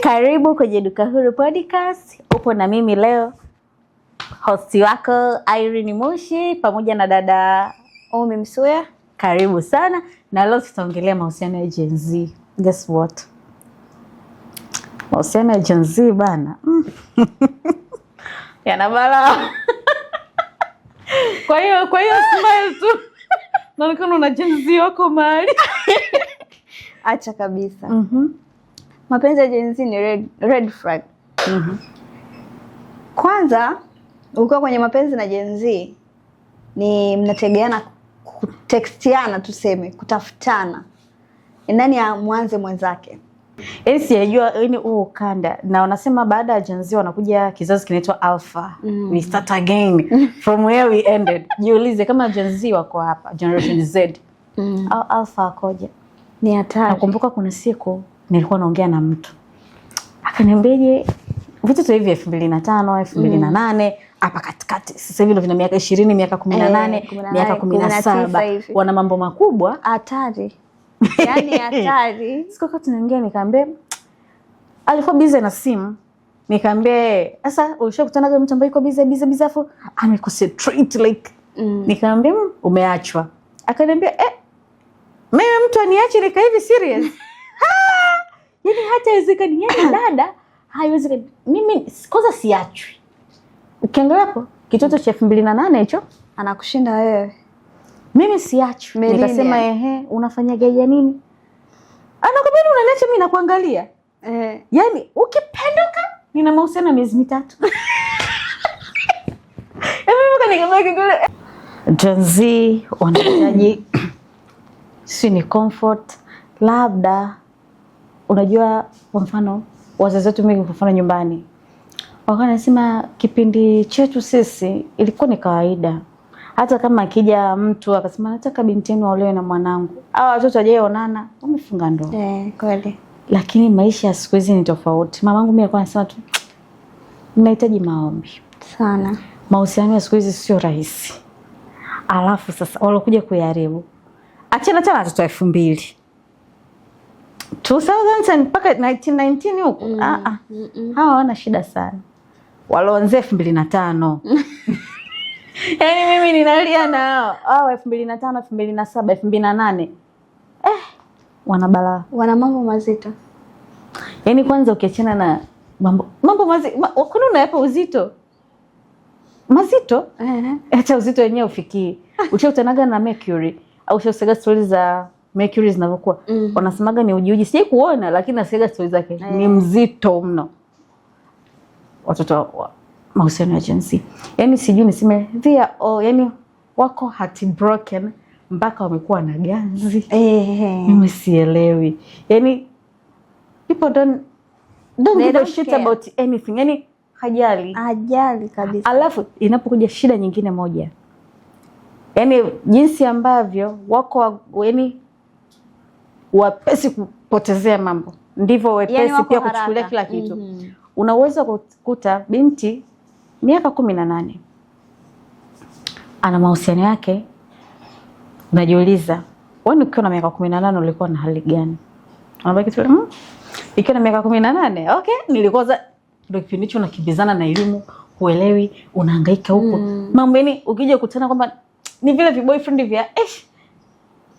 Karibu kwenye Duka Huru Podcast. Upo na mimi leo hosti wako Irene Mushi pamoja na dada Umi Msuya. Karibu sana, na leo tutaongelea mahusiano ya Gen Z. Guess what? Mahusiano ya Gen Z bana, yana balaa. Kwa hiyo smile tu, naonekana una Gen Z wako mahali. Acha kabisa. Mapenzi ya Gen Z ni red flag. Kwanza ukiwa kwenye mapenzi na Gen Z ni mnategeana kutextiana, tuseme kutafutana, nani ya mwanze mwenzake. Yaani sijajua, yaani huo ukanda, na wanasema baada ya Gen Z wanakuja kizazi kinaitwa Alpha. We start again from where we ended. Jiulize kama Gen Z wako hapa, Generation Z au Alpha wakoje? Ni hatari. Nakumbuka kuna siku nilikuwa naongea na mtu akaniambiaje, vitu hivi 2005, 2008 hapa katikati, sasa hivi ndo vina miaka 20, miaka 18, 18, miaka 17, 19 hivi. Wana mambo makubwa. Hatari. Yaani hatari. Siku wakati tunaongea nikaambia, alikuwa busy na simu, nikaambia, "Sasa ulishakutanaga mtu ambaye yuko busy busy busy afu ameconcentrate like?" Nikaambia, umeachwa." Akaniambia, "Eh, mimi mtu aniache nika hivi serious? Ha! Yaani hata haiwezekani, yaani dada, haiwezekani. Mimi kwanza siachwi." Ukiangalia hapo kitoto cha 2008 hicho. Anakushinda wewe. "Mimi siachwi." Millennial. Nikasema, "Ehe, unafanyaga nini?" Anakwambia, "Unaniacha mimi nakuangalia." Yaani ukipenduka nina mahusiano ya miezi 3. Yaani mimi nikabaki kule. Gen Z wanahitaji si ni comfort labda. Unajua, kwa mfano wazazi wetu mingi, kwa mfano nyumbani, wakawa wanasema kipindi chetu sisi ilikuwa ni kawaida, hata kama akija mtu akasema, "Nataka binti yenu aolewe na mwanangu," au watoto hawajaonana, wamefunga ndoa. Eh, kweli. Lakini maisha ya siku hizi ni tofauti. Mamangu mimi alikuwa anasema tu, "Mnahitaji maombi." Sana. Mahusiano ya siku hizi sio rahisi. Alafu sasa walokuja kuyaharibu, achana tena watoto 2000, 2000 mpaka 1919 huko, ah, ah. Hawa hawana shida sana, waloanzia 2005, yaani mimi ninalia na hao hao 2005, 2007, 2008, eh, wana balaa. Wana mambo mazito. Yaani kwanza ukiachana na mambo kwani unayapa uzito mazito? Hata uzito wenyewe ufikii. Ushakutanaga na Mercury au ushasikia stori za Mercury zinavyokuwa? Wanasemaga ni ujiuji, sijai kuona lakini nasikiaga stori zake, ni mzito mno. Watoto wa mahusiano ya Gen Z, yaani sijui niseme they are all, yani wako heartbroken mpaka wamekuwa na ganzi. Mimi sielewi, yani people don't They give a don't shit care. About anything, yani hajali. Ajali kabisa. Alafu inapokuja shida nyingine moja, yaani jinsi ambavyo wako yaani wepesi kupotezea mambo, ndivyo wepesi Yani wako pia haraka. Kuchukulia kila kitu. Una uwezo wa kukuta binti miaka 18 ana mahusiano yake, unajiuliza, wewe ukiwa na miaka 18 ulikuwa na hali gani? Unabaki tu, Ikiwa na miaka 18, okay, nilikuwa ndio kipindi hicho unakimbizana na elimu, huelewi, unahangaika huko mambo, yani ukija kukutana kwamba ni vile viboyfriend vya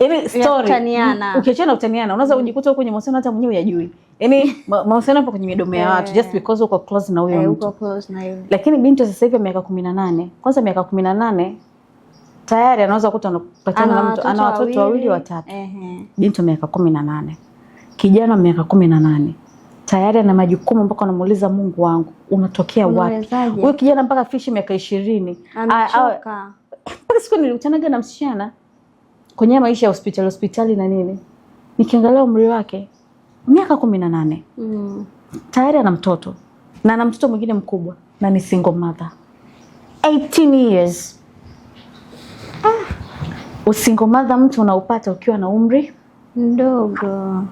yaani story. Kutaniana. Ukiachana na kutaniana, unaweza kujikuta huko kwenye mahusiano hata mwenyewe hujajui. Yaani mahusiano hapo kwenye midomo ya watu just because uko close na huyo mtu. Uko close na yule. Lakini binti sasa hivi ya miaka 18, kwanza miaka 18 tayari anaweza kukuta anapatana na mtu ana watoto wawili, watatu. Binti wa miaka 18, kijana wa miaka 18 tayari ana majukumu mpaka anamuuliza, "Mungu wangu, unatokea wapi?" Unawezaje? Huyu kijana mpaka afikishe miaka 20 Amechoka. Mpaka siku nilikutanaga na msichana kwenye maisha ya hospitali hospitali na nini, nikiangalia umri wake miaka 18 tayari ana mtoto na ana mtoto mwingine mkubwa na ni single mother 18 years. Ah, usingle mother mtu unaupata ukiwa na umri Mdogo.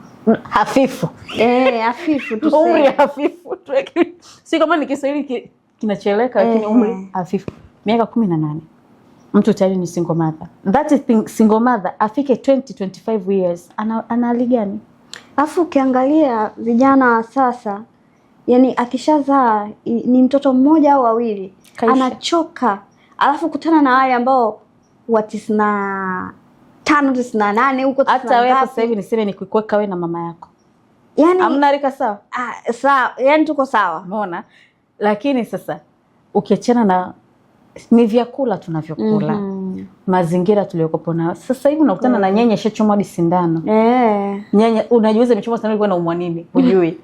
Hafifu. Eh, hafifu Umri tuseme. hafifu, si kama ni Kiswahili kinacheleka, lakini umri hafifu, miaka 18 mtu tayari ni single mother. That is thing, single mother afike 20 25 years ana hali gani? Alafu ukiangalia vijana wa sasa, yani akishazaa ni mtoto mmoja au wawili, Kaisha. Anachoka. Alafu kutana na wale ambao wa 95, 98 huko, Hata tisini na wewe ngapi. Sasa hivi niseme nikuweka wewe na mama yako, Yani, hamna rika sawa? Ah, sawa, yani tuko sawa. Umeona? Lakini sasa ukiachana na ni vyakula tunavyokula, mazingira tuliyokopo nayo sasa hivi, unakutana na nyanya ishachomwa hadi sindano. Nyanya unajiuliza imechomwa sindano, ilikuwa inaumwa nini? Hujui.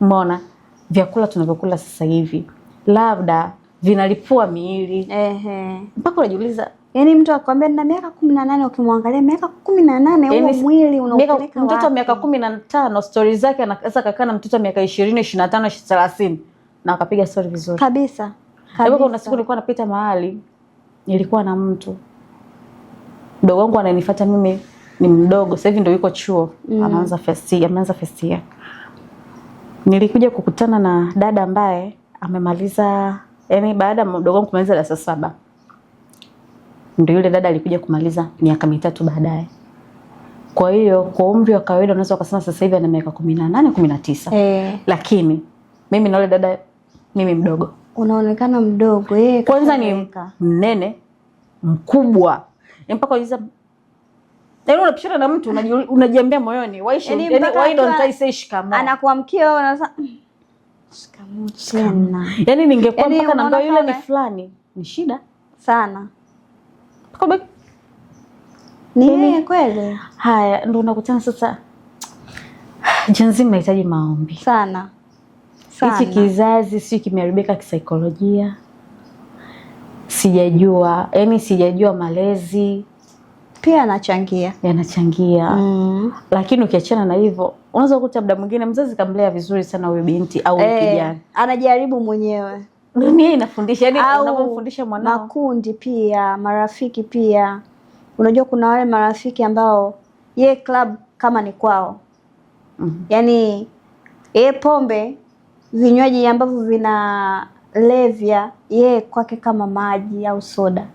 Umeona? Vyakula tunavyokula sasa hivi labda vinalipua miili mpaka unajiuliza. Yaani mtu akwambia nina miaka 18, ukimwangalia miaka 18 huo Yani, mwili unaupeleka mtoto wa wapi? miaka 15 stori zake anaweza kakaa na mtoto wa miaka 20, 25, 30 na akapiga stori vizuri. Kabisa. Kabisa. Kuna Kabisa. siku nilikuwa napita mahali, nilikuwa na mtu mdogo wangu ananifuata mimi, ni mdogo sasa hivi ndio yuko chuo, anaanza first year, ameanza first year. Nilikuja kukutana na dada ambaye amemaliza, yani baada ya mdogo wangu kumaliza darasa 7, ndio yule dada alikuja kumaliza miaka 3 baadaye. Kwa hiyo kwa umri wa kawaida unaweza ukasema sasa hivi ana miaka 18, 19. Lakini mimi na yule dada, mimi mdogo. Unaonekana mdogo yeye Kwanza ni kashazeeka. mnene, mkubwa, yaani mpaka unajiuliza, yaani unapishana na mtu unajiambia moyoni, why should, Yaani yani, mpaka why don't akiwa I say shikamoo? Anakuamkia wewe unasema shikamoo tena." Yaani ningekuwa Yaani mpaka naambiwa unaona yule ni kama- fulani, ni shida. Sana. Mpaka Ni yeye kweli? Haya, ndo unakutana sasa, Gen Z mnahitaji maombi. Sana. Sana. Hichi kizazi sio kimeharibika kisaikolojia, sijajua, yaani sijajua malezi Pia anachangia. Yanachangia. Lakini ukiachana na hivyo, unaweza kukuta muda mwingine mzazi kamlea vizuri sana huyu binti au huyu kijana. Anajaribu mwenyewe. Dunia inafundisha, yani Au unapomfundisha mwanao makundi pia, marafiki pia. Unajua kuna wale marafiki ambao ye club kama ni kwao, yaani ye pombe, vinywaji ambavyo vinalevya, ye kwake kama maji au soda.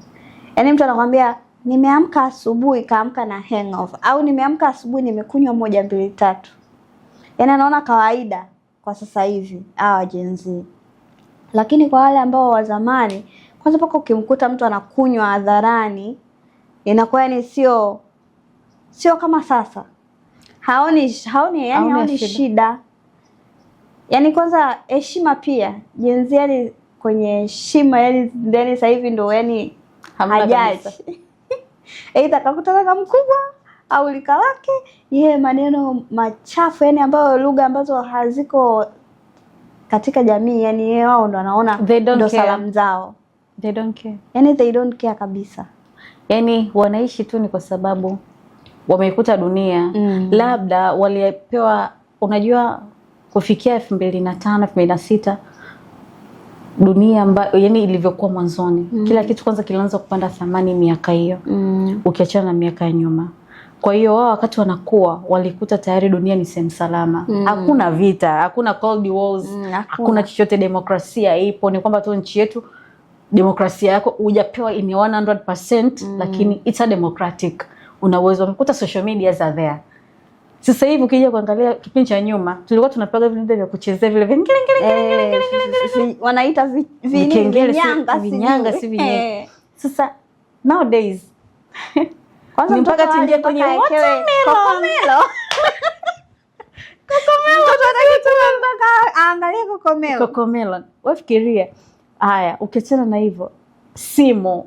Yaani mtu anakwambia nimeamka asubuhi, kaamka na hangover, au nimeamka asubuhi nimekunywa moja mbili tatu. Yaani anaona kawaida kwa sasa hivi hawa Gen Z. Lakini kwa wale ambao wa zamani, kwanza mpaka ukimkuta mtu anakunywa hadharani inakuwa yani sio kama sasa. Haoni yani Haoni haoni shida. shida. Yaani kwanza heshima pia. Gen Z yani kwenye heshima yani sasa hivi ndo yani Hamna hajali. kabisa. Aidha kakutana na mkubwa au lika lake, yeye maneno machafu yani ambayo lugha ambazo haziko katika jamii, yani yeye wao ndo anaona They don't ndo care. salamu zao. They don't care. Yani they don't care kabisa. Yaani wanaishi tu ni kwa sababu wameikuta dunia, labda walipewa, unajua kufikia 2005, 2006, dunia ambayo yani ilivyokuwa mwanzoni, kila kitu kwanza kilianza kupanda thamani miaka hiyo, ukiachana na miaka ya nyuma. Kwa hiyo wao wakati wanakuwa walikuta tayari dunia ni sehemu salama, hakuna vita, hakuna cold wars, Hakuna. Hakuna chochote, demokrasia ipo. Ni kwamba tu nchi yetu demokrasia yako hujapewa in 100%, lakini it's a democratic, una uwezo. Wamekuta social media are there. Sasa hivi ukija kuangalia kipindi cha nyuma, tulikuwa tunapewa vile vya kuchezea vile vya ngili ngili. Eh, wanaita Vikengele, vinyanga, vinyanga, sijui. si vinyanga. Sasa nowadays Kwanza ni mpaka mtoto tuingie wale kwenye mpaka awekewe watermelon. Cocomelon. Mtoto hataki kula mpaka aangalie Cocomelon. Cocomelon. Wafikiria haya, ukiachana na hivyo, simu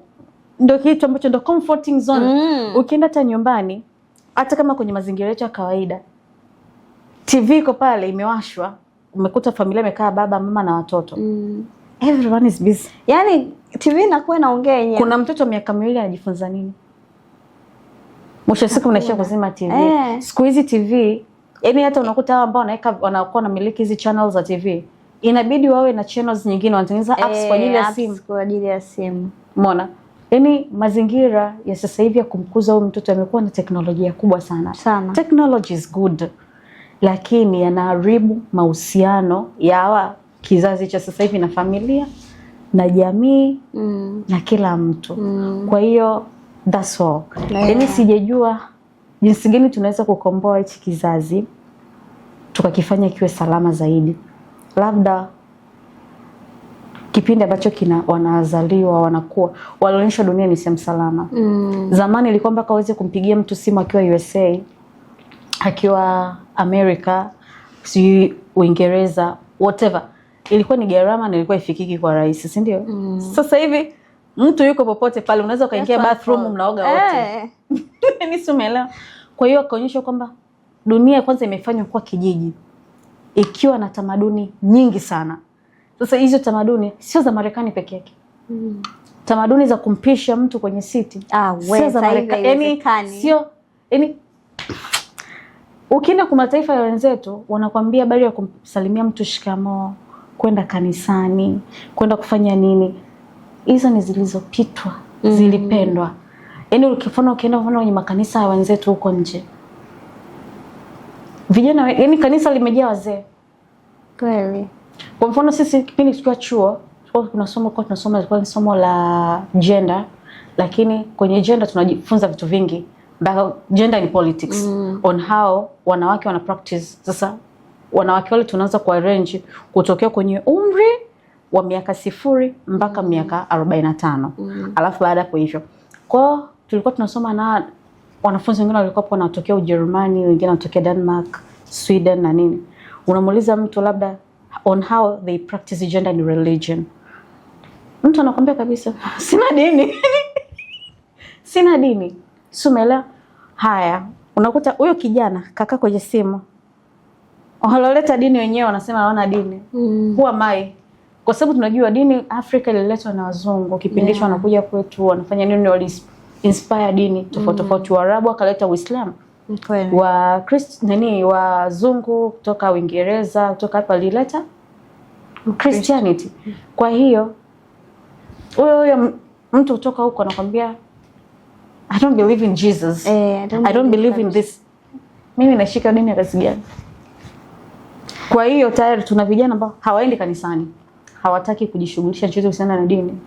ndo kitu ambacho ndo comforting zone. Ukienda hata nyumbani, hata kama kwenye mazingira yetu ya kawaida, TV iko pale imewashwa, umekuta familia imekaa, baba, mama na watoto, everyone is busy. Yaani TV inakuwa inaongea yenyewe. Kuna mtoto wa miaka 2 anajifunza nini? Mwisho wa siku mnaishia kuzima TV. Siku hizi TV, yani hata unakuta hao ambao wanaweka wanakuwa wanamiliki hizi channels za TV, inabidi wawe na channels nyingine, wanatengeneza apps kwa ajili ya Apps simu. kwa ajili ya simu. Umeona? Yaani mazingira ya sasa hivi ya kumkuza huyu mtoto yamekuwa na teknolojia kubwa sana. Sana. Technology is good, lakini yanaharibu mahusiano ya hawa kizazi cha sasa hivi na familia na jamii na kila mtu. Kwa hiyo that's all. Yaani sijajua jinsi gani tunaweza kukomboa hichi kizazi. Tukakifanya kiwe salama zaidi, labda kipindi ambacho kina wanazaliwa wanakuwa, walionyeshwa dunia ni sehemu salama. Zamani ilikuwa mpaka aweze kumpigia mtu simu akiwa USA, akiwa America, sijui Uingereza, whatever, ilikuwa ni gharama na ilikuwa ifikiki kwa rahisi, si ndio? Sasa hivi mtu yuko popote pale, unaweza ukaingia bathroom mnaoga wote. Ni si umeelewa? Kwa hiyo akaonyesha kwamba dunia kwanza imefanywa kuwa kijiji ikiwa na tamaduni nyingi sana. Sasa hizo tamaduni sio za Marekani peke yake. Tamaduni za kumpisha mtu kwenye siti Ah, we, sio za sasa hivi Marekani, yani haiwezekani. sio, yani ukienda kwa mataifa ya wenzetu wanakwambia habari ya kumsalimia mtu shikamoo, kwenda kanisani, kwenda kufanya nini, hizo ni zilizopitwa, zilipendwa. Yaani ukifanya ukienda mfano kwenye makanisa ya wenzetu huko nje, vijana, yani kanisa limejaa wazee. Kweli. Kwa mfano sisi kipindi tukiwa chuo tulikuwa tunasoma kwa tunasoma ilikuwa ni somo la gender, lakini kwenye gender tunajifunza vitu vingi mpaka gender in politics, on how wanawake wana practice. Sasa wanawake wale tunaanza ku arrange kutokea kwenye umri wa miaka 0 mpaka miaka 45. Alafu baada hapo hivyo. Kwao tulikuwa tunasoma na wanafunzi wengine walikuwa hapo wanatokea Ujerumani, wengine wanatokea Denmark, Sweden na nini. Unamuuliza mtu labda on how they practice gender and religion, mtu anakwambia kabisa, "Sina dini, sina dini." Si umeelewa? Haya, unakuta huyo kijana kaka kwenye simu, waloleta dini wenyewe wanasema hawana dini. Who am I? Kwa sababu tunajua dini Afrika ililetwa na wazungu kipindi hicho, wanakuja kwetu wanafanya nini, wali inspire dini tofauti tofauti. Waarabu wakaleta Uislamu, wa Christ, nani, wazungu kutoka Uingereza, kutoka hapa walileta Christianity. Kwa hiyo huyo huyo mtu kutoka huko anakwambia, "I don't believe in Jesus." Eh, "I don't believe in this." Mimi nashika dini ya kazi gani? Kwa hiyo tayari tuna vijana ambao hawaendi kanisani, hawataki kujishughulisha chochote kuhusiana na dini,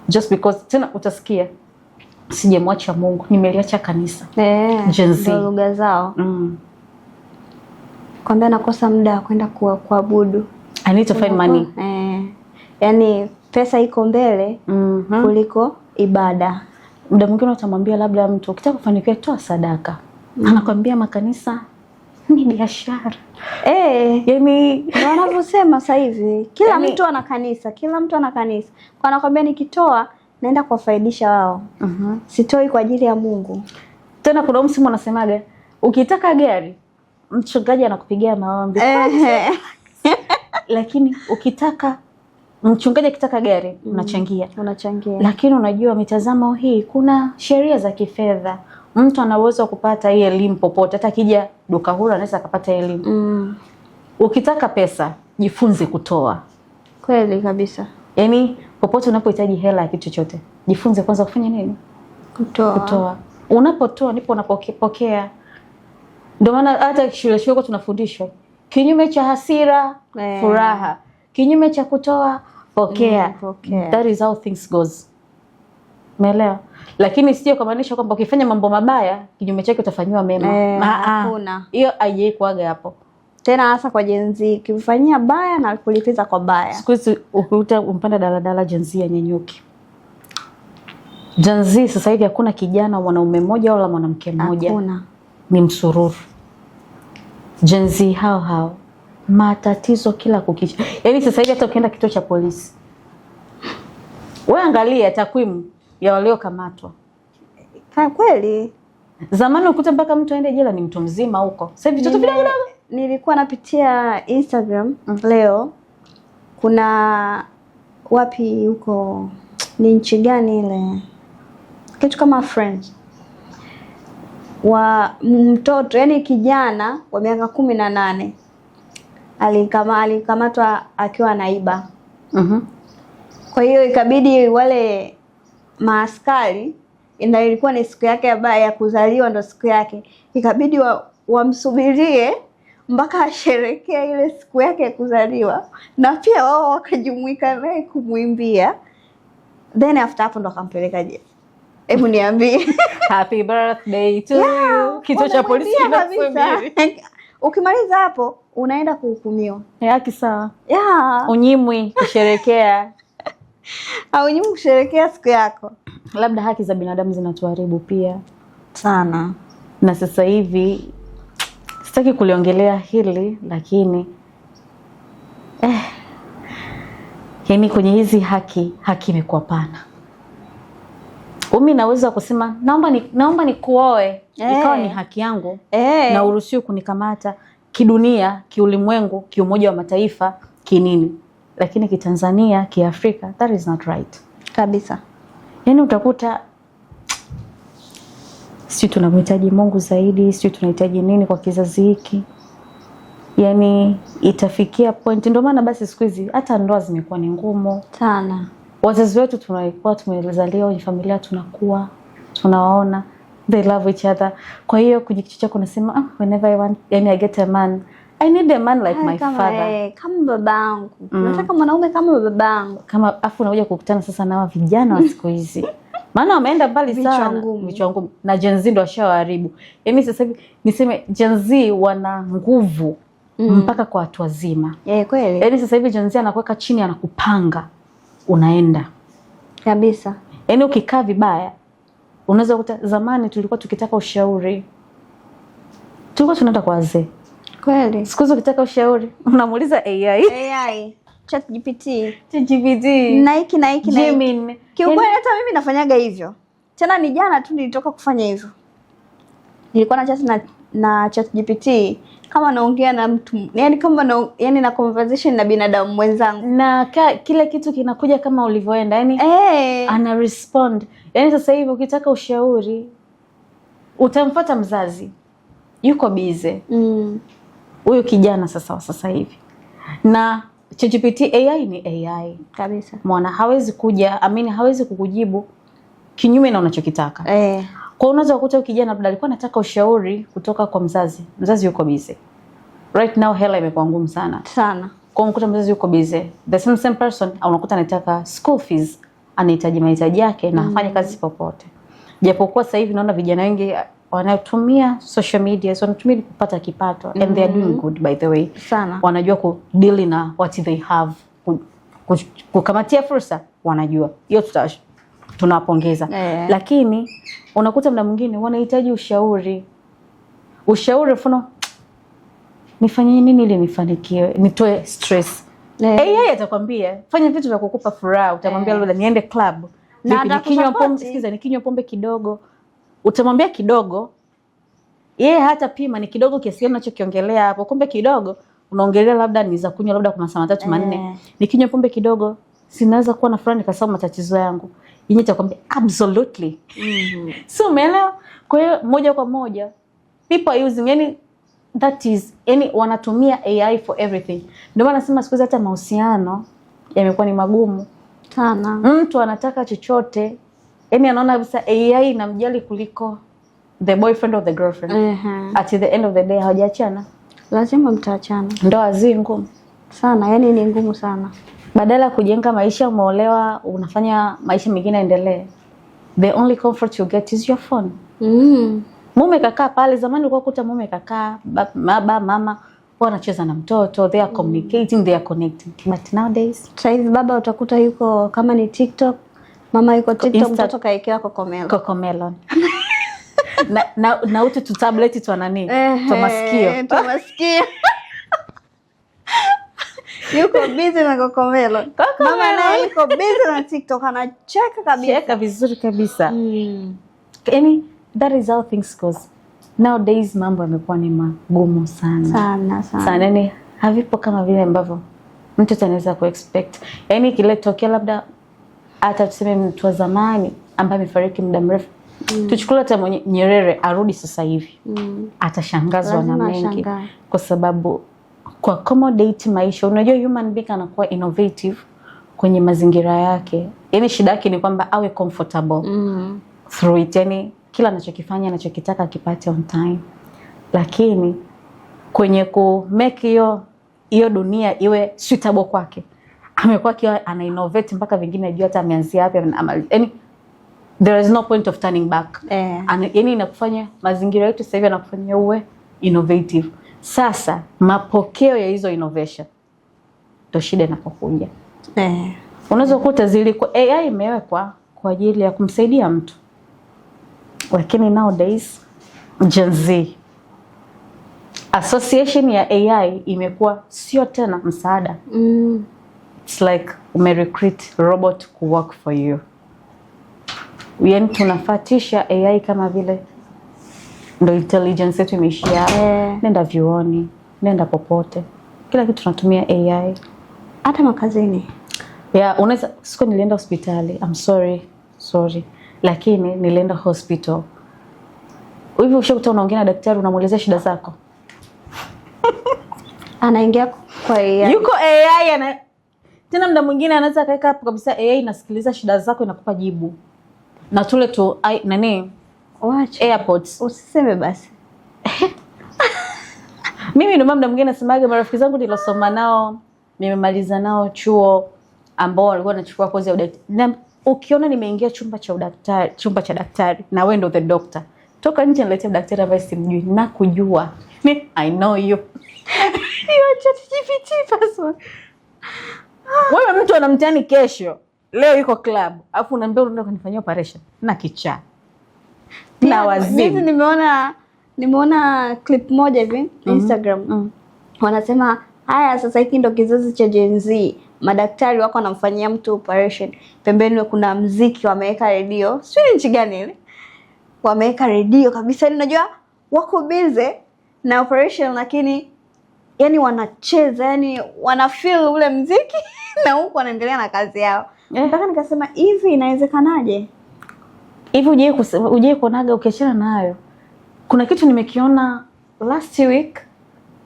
just because tena utasikia, "Sijamwacha Mungu, nimeliacha kanisa." Eh, Gen Z. ndo lugha zao. Kwambia nakosa muda wa kwenda kuabudu. I need to find money. Eh, yaani pesa iko mbele kuliko ibada. Muda mwingine utamwambia labda mtu ukitaka kufanikiwa toa sadaka, anakwambia makanisa ni biashara. Eh, Yani ndio wanavyosema sasa hivi. Kila mtu ana kanisa, kila mtu ana kanisa. Kwa anakwambia nikitoa naenda kuwafaidisha wao. Sitoi kwa ajili ya Mungu. Tena kuna msimu anasemaga ukitaka gari mchungaji anakupigia maombi, lakini ukitaka mchungaji akitaka gari unachangia. Unachangia. Lakini unajua mitazamo hii, kuna sheria za kifedha. Mtu ana uwezo wa kupata hii elimu popote, hata akija duka huru anaweza akapata elimu. Ukitaka pesa jifunze kutoa. Kweli kabisa. Yaani popote unapohitaji hela ya kitu chochote, jifunze kwanza kufanya nini? Kutoa. Kutoa. Unapotoa ndipo unapokea. Ndio maana hata shule shule kwa tunafundishwa kinyume cha hasira furaha, kinyume cha kutoa pokea. Pokea. That is how things goes. Umeelewa? Lakini sio kumaanisha kwamba ukifanya mambo mabaya kinyume chake utafanyiwa mema. Eh, Ah, ah. hakuna. Hiyo haijai kuaga hapo. Tena hasa kwa Gen Z, ukimfanyia baya na kulipiza kwa baya. Siku hizi ukikuta umpanda daladala, Gen Z anyenyuki. Gen Z sasa hivi hakuna kijana mwanaume mmoja wala mwanamke mmoja. Hakuna. Ni msururu. Gen Z hao hao, matatizo kila kukicha. Yaani sasa hivi hata ukienda kituo cha polisi, wewe angalia takwimu ya waliokamatwa. Kweli. Zamani ukuta mpaka mtu aende jela ni mtu mzima huko, sasa hivi vitoto vidogo vidogo. Nilikuwa napitia Instagram leo, kuna wapi huko, ni nchi gani ile, kitu kama French, wa mtoto yani kijana wa miaka 18 alikamatwa akiwa anaiba. Kwa hiyo ikabidi wale maaskari, na ilikuwa ni siku yake ya kuzaliwa, ndo siku yake, ikabidi wamsubirie mpaka asherekee ile siku yake ya kuzaliwa, na pia wao wakajumuika naye kumwimbia, then after hapo ndo akampeleka jela. Hebu niambie. Happy birthday to you. Kituo cha polisi Wamemwimbia kabisa. kinakusubiri. Ukimaliza hapo unaenda kuhukumiwa. Haki sawa. Yeah. Unyimwi kusherekea. Haunyimwi kusherekea siku yako. Labda haki za binadamu zinatuharibu pia sana. Na sasa hivi sitaki kuliongelea hili, lakini yaani kwenye hizi haki imekuwa pana. Umi naweza kusema naomba nikuoe, ikawa ni haki yangu na uruhusiwi kunikamata kidunia, kiulimwengu, kiumoja wa Mataifa, kinini, lakini kitanzania, kiafrika, that is not right kabisa. Yaani utakuta sijui tunamhitaji Mungu zaidi, sijui tunahitaji nini kwa kizazi hiki. Yaani itafikia point, ndio maana basi siku hizi hata ndoa zimekuwa ni ngumu sana. Wazazi wetu tunaikuwa tumezaliwa kwenye familia, tunakuwa tunawaona they love each other. Kwa hiyo kwenye kichwa chako unasema, whenever I want, yani I get a man, I need a man like my kama, father. Kama babangu. Nataka mwanaume kama babangu. Kama afu unakuja kukutana sasa na vijana wa siku hizi. Maana wameenda mbali Vichwa sana. ngumu. Vichwa ngumu. Na Gen Z ndo washawaharibu. Yaani sasa hivi niseme Gen Z wana nguvu mpaka kwa watu wazima. Kweli. Yaani sasa hivi Gen Z anakuweka chini, anakupanga, unaenda. Kabisa. Yaani ukikaa vibaya unaweza kukuta, zamani tulikuwa tukitaka ushauri tulikuwa tunaenda kwa wazee. Kweli. Siku hizi ukitaka ushauri unamuuliza AI. AI, ChatGPT. ChatGPT. Na hiki na hiki na hiki. Gemini. Kiukweli hata mimi nafanyaga hivyo. Tena ni jana tu nilitoka kufanya hivyo. Nilikuwa na chat na ChatGPT kama naongea na mtu, yani kama na, yani na conversation na binadamu mwenzangu. Na kile kitu kinakuja kama ulivyoenda, yani ana respond. Yani sasa hivi ukitaka ushauri utamfuata mzazi, yuko busy. Huyu kijana sasa wa sasa hivi. Na ChatGPT AI ni AI. Kabisa. Mwana hawezi kuja, I mean hawezi kukujibu kinyume na unachokitaka. Kwa unaweza kukuta huyu kijana labda alikuwa anataka ushauri kutoka kwa mzazi. Mzazi yuko busy. Right now hela imekuwa ngumu sana. Sana. Kwa unakuta mzazi yuko busy. The same person unakuta anataka school fees, anahitaji mahitaji yake na hafanyi kazi popote. Japokuwa sasa hivi naona vijana wengi wanatumia social media, so wanatumia ili kupata kipato and they are doing good by the way. Sana. Wanajua ku deal na what they have, kukamatia fursa wanajua. Hiyo tunawapongeza. Lakini unakuta muda mwingine wanahitaji ushauri. Ushauri mfano, nifanye nini ili nifanikiwe, nitoe stress. AI atakwambia fanya vitu vya kukupa furaha, utamwambia labda niende club. Na Vipi, nikinywa atakusupport. pombe, sikiza, nikinywa pombe kidogo. Utamwambia kidogo, yeye hata pima ni kidogo kiasi gani unachokiongelea hapo. Kumbe kidogo unaongelea labda ni za kunywa labda kwa masaa matatu manne. Nikinywa pombe kidogo sinaweza kuwa na furaha nikasahau matatizo yangu. Yenyewe itakwambia absolutely. So umeelewa? Kwa hiyo moja kwa moja people are using, yani that is, yani wanatumia AI for everything. Ndio maana nasema siku hizi hata mahusiano yamekuwa ni magumu. Sana. Mtu anataka chochote, yani anaona kabisa AI inamjali kuliko the boyfriend or the girlfriend. At the end of the day hawajaachana. Lazima mtaachana. Ndoa zi ngumu Sana, yani ni ngumu sana. Badala ya kujenga maisha, umeolewa, unafanya maisha mengine yaendelee. The only comfort you get is your phone. Mume kakaa pale, zamani ulikuwa kuta mume kakaa, baba mama wanacheza na mtoto, they are communicating, they are connecting. But nowadays Sasa hivi baba utakuta yuko kama ni TikTok, mama yuko TikTok, Insta- mtoto kaekewa Cocomelon. Cocomelon. Na utu tu tablet twa nani? Twa masikio. Twa masikio. Yuko busy na Cocomelon. Mama naye yuko busy na TikTok, anacheka kabisa. Cheka vizuri kabisa. Yani that is how things goes. Nowadays mambo yamekuwa ni magumu sana. Sana sana. Sana, yani havipo kama vile ambavyo mtu anaweza kuexpect. Yani kile labda hata tuseme mtu wa zamani ambaye amefariki muda mrefu. Tuchukulie hata mwenye Nyerere arudi sasa hivi. Atashangazwa na Lazima mengi ashangae. kwa sababu ku accommodate maisha, unajua human being anakuwa innovative kwenye mazingira yake. Yani shida yake ni kwamba awe comfortable through it, yani kila anachokifanya anachokitaka akipate on time, lakini kwenye ku make hiyo hiyo dunia iwe suitable kwake amekuwa akiwa ana innovate mpaka vingine ajua hata ameanzia wapi, yani there is no point of turning back. Yani inakufanya mazingira yetu sasa hivi yanakufanya uwe innovative. Sasa mapokeo ya hizo innovation ndo shida inapokuja. Unaweza kukuta zilikuwa AI imewekwa kwa ajili ya kumsaidia mtu, lakini nowadays Gen Z association ya AI imekuwa sio tena msaada. It's like umerecruit robot to work for you. Yani tunafatisha AI kama vile ndo intelligence yetu imeishia hapo. Nenda vyuoni, nenda popote, kila kitu tunatumia AI. Hata makazini. Yeah, unaweza siku nilienda hospitali, I'm sorry, sorry, lakini nilienda hospital. Hivi ushakuta unaongea na daktari unamuelezea shida zako? Anaingia kwa AI. Yuko AI ana tena muda mwingine anaweza akaweka hapo kabisa AI inasikiliza shida zako inakupa jibu. Na tule tu nani Wacha. AirPods. Usiseme basi. Mimi ndio maana muda mwingine nasemaga marafiki zangu nilosoma nao, nimemaliza nao chuo ambao walikuwa wanachukua kozi ya udaktari. Na ukiona nimeingia chumba cha udaktari, chumba cha daktari na wewe ndo the doctor. Toka nje niletee daktari ambaye simjui na kujua. I know you. You are ChatGPT person. Wewe mtu ana mtihani kesho. Leo yuko club, alafu unaambia unaenda kunifanyia operation. Na kichaa. Na Juzi wazimu. nimeona clip moja hivi Instagram. Wanasema haya sasa hiki ndo kizazi cha Gen Z. Madaktari wako wanamfanyia mtu operation. Pembeni kuna mziki wameweka redio. Sijui ni nchi gani ile. Wameweka redio kabisa. Yaani unajua wako busy na operation lakini yani wanacheza, yani wana feel ule mziki na huku wanaendelea na kazi yao. Mpaka nikasema hivi inawezekanaje? Hivi hujai kuonaga ukiachana nayo, kuna kitu nimekiona last week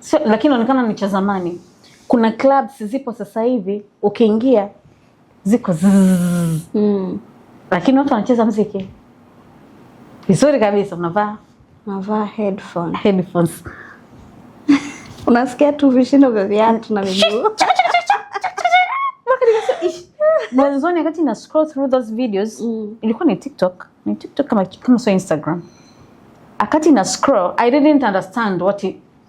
so, lakini inaonekana ni cha zamani. Kuna clubs zipo sasa hivi ukiingia ziko zzzz, lakini watu wanacheza mziki vizuri kabisa, unavaa Navaa headphone. headphones. Unasikia tu vishindo vya viatu na miguu. Mpaka nikasema, "Ish." Mwanzoni wakati na scroll through those videos ilikuwa ni TikTok, ni TikTok kama sio Instagram. Akati na scroll, I didn't understand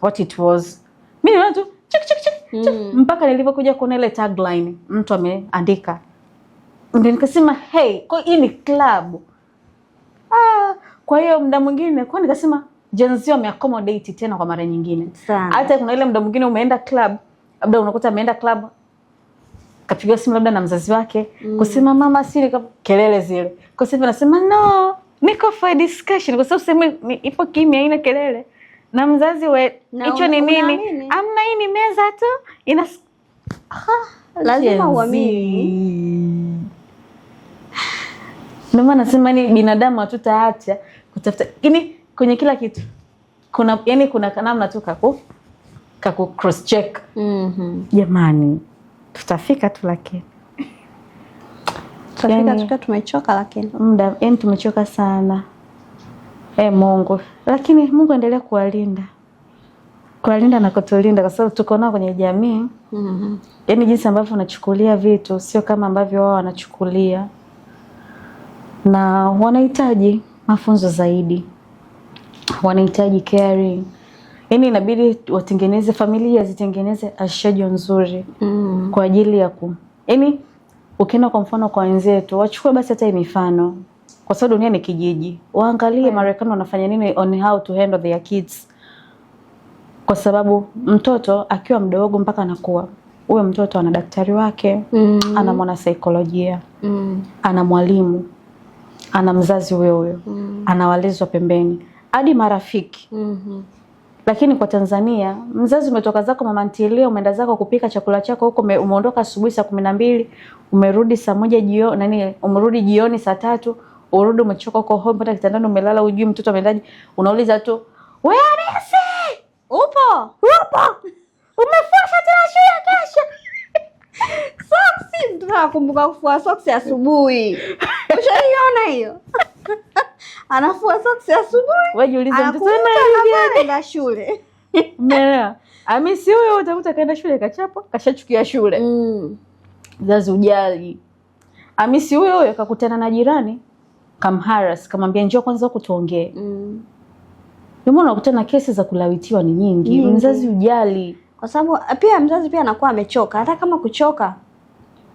what it was. Mimi niliona tu chik chik chik, chik mpaka nilivyokuja kuona ile tagline mtu ameandika, ndio nikasema hey, kwa hii ni club. Ah, kwa hiyo muda mwingine kwa nikasema Gen Z wameaccommodate tena kwa mara nyingine. Sana. Hata kuna ile muda mwingine umeenda club, labda unakuta ameenda club kapigiwa simu labda na mzazi wake kusema mama siri kelele zile, kwa sababu anasema no, niko for discussion, kwa sababu sehemu ipo kimya, haina kelele na mzazi we Na hicho ni nini? unaamini? Amna, hii ni meza tu ina Lazima Gen Z. uamini. Ndio maana nasema ni binadamu hatutaacha kutafuta, yani kwenye kila kitu kuna, yani kuna namna tu kaku cross check. Jamani, tutafika tu lakini Tutafika Yani- tukiwa tumechoka lakini. muda, yani tumechoka sana. E Mungu, lakini Mungu endelea kuwalinda, kuwalinda na kutulinda, kwa sababu tuko nao kwenye jamii. Yaani jinsi ambavyo unachukulia vitu sio kama ambavyo wao wanachukulia, na wanahitaji mafunzo zaidi, wanahitaji caring. Yaani inabidi watengeneze familia zitengeneze schedule nzuri kwa ajili ya ku, yaani ukienda kwa mfano kwa wenzetu wachukue basi hata hii mifano, kwa sababu dunia ni kijiji, waangalie Marekani wanafanya nini on how to handle their kids, kwa sababu mtoto akiwa mdogo mpaka anakuwa, huyo mtoto ana daktari wake, ana mwanasaikolojia, ana mwalimu, ana mzazi huyo huyo, ana walezi wa pembeni, hadi marafiki. Lakini kwa Tanzania mzazi umetoka zako mama ntilie, umeenda zako kupika chakula chako huko, umeondoka asubuhi saa 12, umerudi saa 1 jioni, nani, umerudi jioni saa 3, urudi umechoka huko home, mpaka kitandani umelala, hujui mtoto ameendaje, unauliza tu wewe Hamisi, Upo? Upo? Umefua shati la shule ya kesho? Soksi, mtoto anakumbuka kufua soksi asubuhi. Ushaiona hiyo? Anafua soksi asubuhi. Wewe jiulize mtoto Anakumbuka ana anavaa anaenda shule. Umeelewa? Hamisi huyo utakuta kaenda shule kachapwa, kashachukia shule. Mzazi ujali. Hamisi huyo huyo kakutana na jirani, kamharass, kamwambia njoo kwanza huku tuongee. Ndio maana unakutana na kesi za kulawitiwa ni nyingi. Nyingi. Mzazi ujali. Kwa sababu pia mzazi pia anakuwa amechoka, hata kama kuchoka,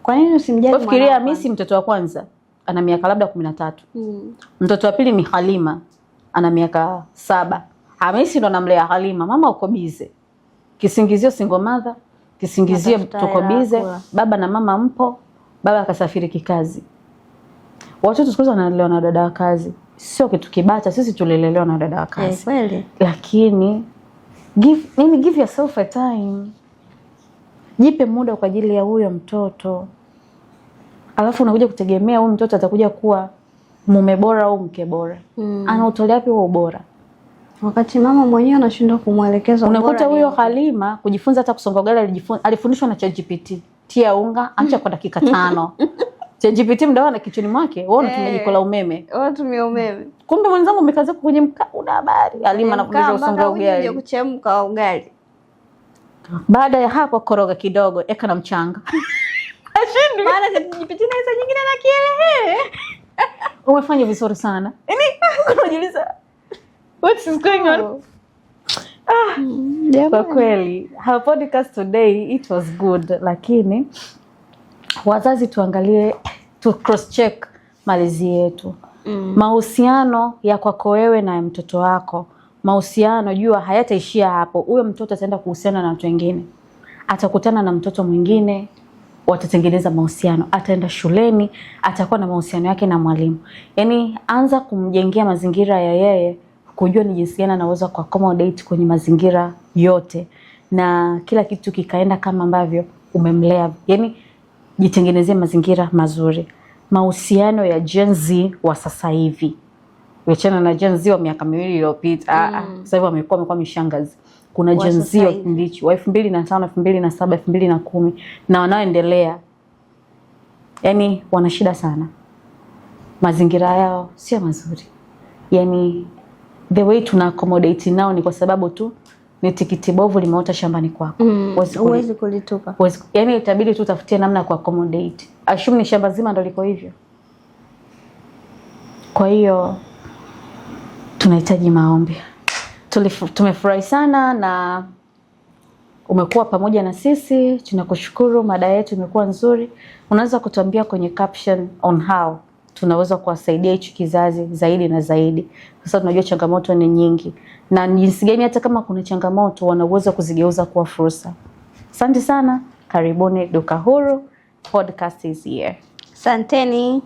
kwa nini usimjali Wewe fikiria, mwanao Hamisi mtoto wa kwanza ana miaka labda 13. Mtoto wa pili ni Halima ana miaka 7. Hamisi ndo anamlea Halima, mama uko busy. Kisingizio single mother, kisingizio Natafuta tuko hela ya busy, kula. Baba na mama mpo, baba akasafiri kikazi. Watoto siku hizi wanalelewa na dada wa kazi, sio kitu kibaya, sisi tulilelewa na dada wa kazi. Kweli. Lakini give yourself a time, jipe muda kwa ajili ya huyo mtoto, alafu unakuja kutegemea huyu mtoto atakuja kuwa mume bora au mke bora. Anautolea wapi huo ubora? Wakati mama mwenyewe anashindwa kumwelekeza Unakuta ubora huyo ni Halima kujifunza hata kusonga ugali alifundishwa na ChatGPT. Tia unga, acha kwa dakika 5. ChatGPT mdawa na kichwani mwake, wewe unatumia jiko la umeme. Wewe unatumia umeme. Kumbe mwenzangu umekaza kwenye mkaa, una habari. Halima anafundishwa kusonga ugali. Kuchemka wa ugali. Baada ya hapo koroga kidogo, eka na mchanga. Ashindwi. Maana ChatGPT na hizo nyingine na kielehe. Umefanya vizuri sana. Yaani unajiuliza what is going on? Kwa kweli, our podcast today it was good, lakini wazazi tuangalie, tu cross check malezi yetu. Mahusiano ya kwako wewe na ya mtoto wako, mahusiano jua hayataishia hapo. Huyo mtoto ataenda kuhusiana na watu wengine, atakutana na mtoto mwingine, watatengeneza mahusiano, ataenda shuleni, atakuwa na mahusiano yake na mwalimu. Yaani anza kumjengea mazingira ya yeye kujua ni jinsi gani anaweza ku accommodate kwenye mazingira yote, na kila kitu kikaenda kama ambavyo umemlea. Yaani jitengenezee mazingira mazuri. Mahusiano ya Gen Z wa sasa hivi, uachana na Gen Z wa miaka 2 iliyopita. Sasa hivi wamekuwa mishangazi. Kuna Gen Z wa kipindi hicho wa 2005, 2007, 2010 na wanaoendelea, yaani wana shida sana, mazingira yao sio mazuri. Yaani the way tuna accommodate nao ni kwa sababu tu ni tikiti bovu limeota shambani kwako. Huwezi kulitupa. Yaani itabidi tu utafutie namna ya ku accommodate. Assume ni shamba zima ndo liko hivyo. Kwa hiyo tunahitaji maombi. Tumefurahi sana na umekuwa pamoja na sisi, tunakushukuru. Mada yetu imekuwa nzuri. Unaweza kutuambia kwenye caption on how tunaweza kuwasaidia hichi kizazi zaidi na zaidi. Sasa tunajua changamoto ni nyingi, na jinsi gani hata kama kuna changamoto wanaweza kuzigeuza kuwa fursa. Asante sana, karibuni Duka Huru Podcast is here. Asanteni.